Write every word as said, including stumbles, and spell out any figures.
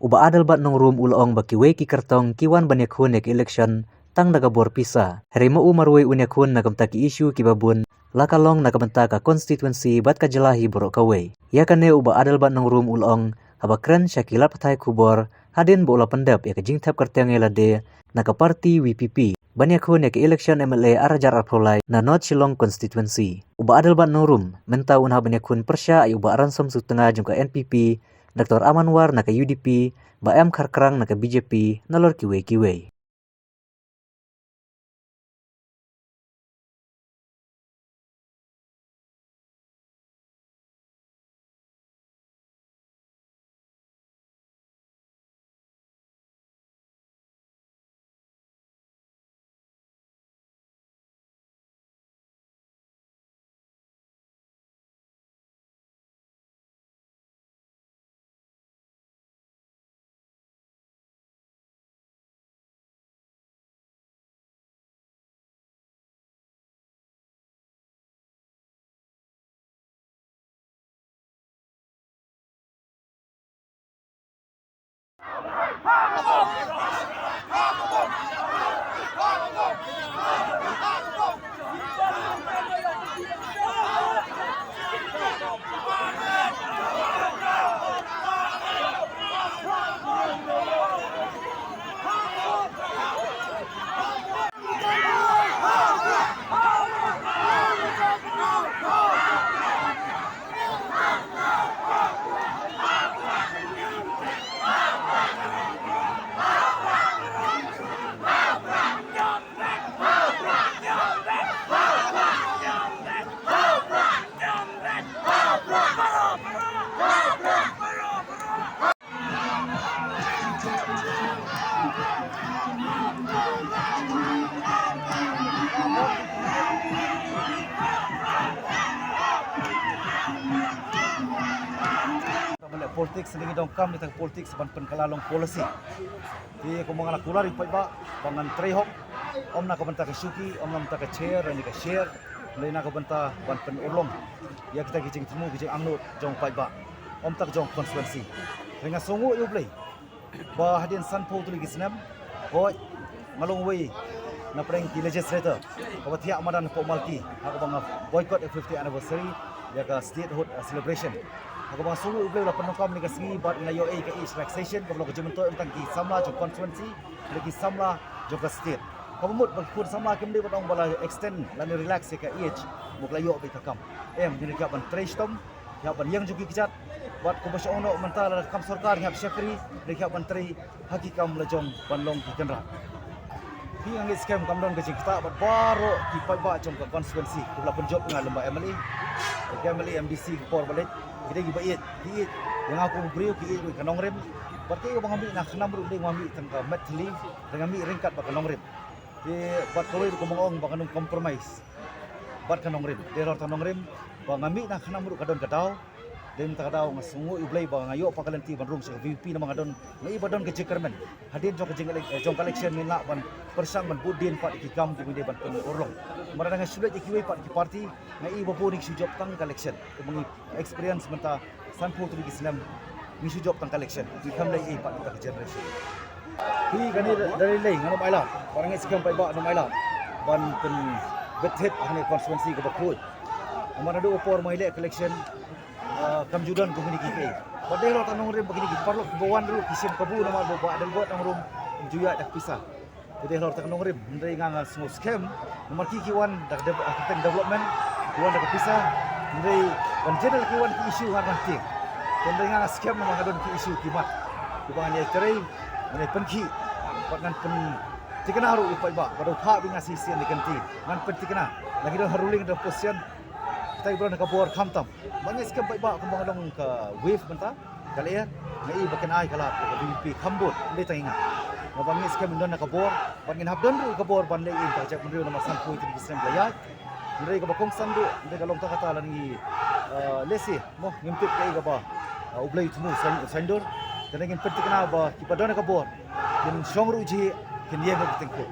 Bah Adelbert Nongrum u la ong ba kiwei ki kyrtong ki wan ban ïakhun ïa ka election tang da ka bor pisa. Hynrei ma u marwei un ïakhun na ka bynta ki issue kiba bun, la ka long na ka bynta ka constituency bad ka jylla hi baroh kawei. Ïa kane u Bah Adelbert Nongrum u la ong haba kren sha ki lad pathai khubor hadien ba u la pyndep ïa ka jingthep kyrteng ïa lade na ka party V P P ban ïakhun ïa ka election M L A ar hajar arphew lai na North Shillong constituency. U Bah Adelbert Nongrum mynta un hap ban ïakhun pyrshah ïa u Bah Ransom Sutnga jong ka N P P, Doctor Aman War na ka U D P, Bah M Kharkrang na ka B J P, nalor kiwei kiwei. Ka mele politics, ngi donkam ïa ka politics ban pynkylla long policy. Te kumba nga la kular ïa u paidbah ba ngan trei hok, ym na ka bynta ka shuki, ym na ka bynta ka chair, ne ka share, ne na ka bynta ban pynurlong ïa kita ki jingthmu ki jingangnud jong u paidbah, ym tang jong constituency. Te nga sngewnguh ïa U Blei ba hadien sanphew tylli ki snem, hooid, nga long uwei na pdeng ki legislator kaba thiah madan hapoh Malki ha kaba nga boycott ïa ka fiftieth anniversary ïa ka statehood, uh, celebration. Ha kaba nga sngewnguh ïa U Blei u la pyndonkam ïa ka sngi bad nga ïoh ïa ka age relaxation kaba long ka jingmyntoi ym tang ki samla jong constituency, hynrei ki samla jong ka state. Kaba mut ba ki khun samla kim dei ban ong ba la extend lane relax ïa ka age, mo, ka la ïoh beit ka kam. Em, ngi dei ban trei shitom, ïa ban ïeng jong ki kjat, bad kumba shong noh mynta la ka kam sorkar, ngi hap shakri, ngi hap ban trei ha ki kam la jong ban long ki kynrad. Phi, nga ngeit skhem kam don ka jingktah bad baroh ki paidbah jong ka constituency kiba la pynjop ïa nga lem bad M L A, ki M L A, M D C, ki por ba leit, ki dei kiba ïeit, ki ïeit ïa nga kum u briew, ki ïeit ruh ïa ka nongrim. Bad kaei kaba nga mih na khnam ruh, dei nga mih tang ka met thylli, dei nga mih ryngkat bad ka nongrim. Te bad kawei ruh kumba nga ong ba ngan ym compromise bad ka nongrim. Dei halor ka nongrim ba nga mih na khnam ruh ka don ka daw. Dei mynta ka daw nga sngewnguh ïa U Blei ba nga ïoh pat ka lynti ban rung sha ka V P P namar nga don, nga i ba don ka jingkyrmen. Hadien jong ka jing elec-, eh, jong ka election ngin lah ban pyrshang ban bud dien pat ïa ki kam kiba ngi dei ban pynurlong. Namar lada nga shu leit ïa kiwei pat ki party, nga i ba bun ngi shu jop tang ka election. Kumba ngi experience mynta sanphew tylli ki snem ngi shu jop tang ka election, ngi khlem leh ei pat mynta ka generation. Phi, kane da, da lei lei ngan ym ailad, bad nga ngeit skhem paidbah ym ailad ban pynbit thied ha kane ka constituency kaba khuid. Namar naduh ka por ma ngi leh ka election, ah, kam ju don kum kine kiei kiei. Bad dei halor ka nongrim ba kine ki paralok kiba wan ruh ki shim kabu namar ba u Bah Adelbert Nongrum um ju ïaid da ka pisa. Te dei halor ka nongrim, hynrei nga, nga sngew skhem namar ki, ki wan da ka dev-, ah, kyrteng development, ki wan da ka pisa, hynrei ban jin ki wan ki issue ngan, ngan tieng. Hynrei nga, nga skhem namar nga don ki issue ki mat kiba ngan ïai trei, ngan ïai pynkhih bad ngan pynthikna ruh ïa u paidbah ba da u phah bad nga shisien ne kynti, ngan pynthikna. Lada ki don ha ruling, da opposition, kita kiba don ha ka bor khamtam. Ba nga ngeit skhem paidbah kumba nga long ka whip mynta, ka lyer, nga i ba kin ai ka lad ïa ka V P P kham bun, ym dei tang ïa nga. Nga ba nga ngeit skhem ngin don ha ka bor, bad ngin hap don ruh ïa ka bor ban leh ïa ka jaitbynriew namar sanphew tylli ki snem ba la ïaid. Hynrei kaba kongsan ruh, hynrei ka long tang kata lada ngi, eh, lehse, mo, ngim tip kaei kaba, eh, U Blei u thmu saiñ-, saiñdur. Te ngin pynthikna ba kiba don ha ka bor kin shong ruh jhieh, kin ïeng ruh tyngkhuh.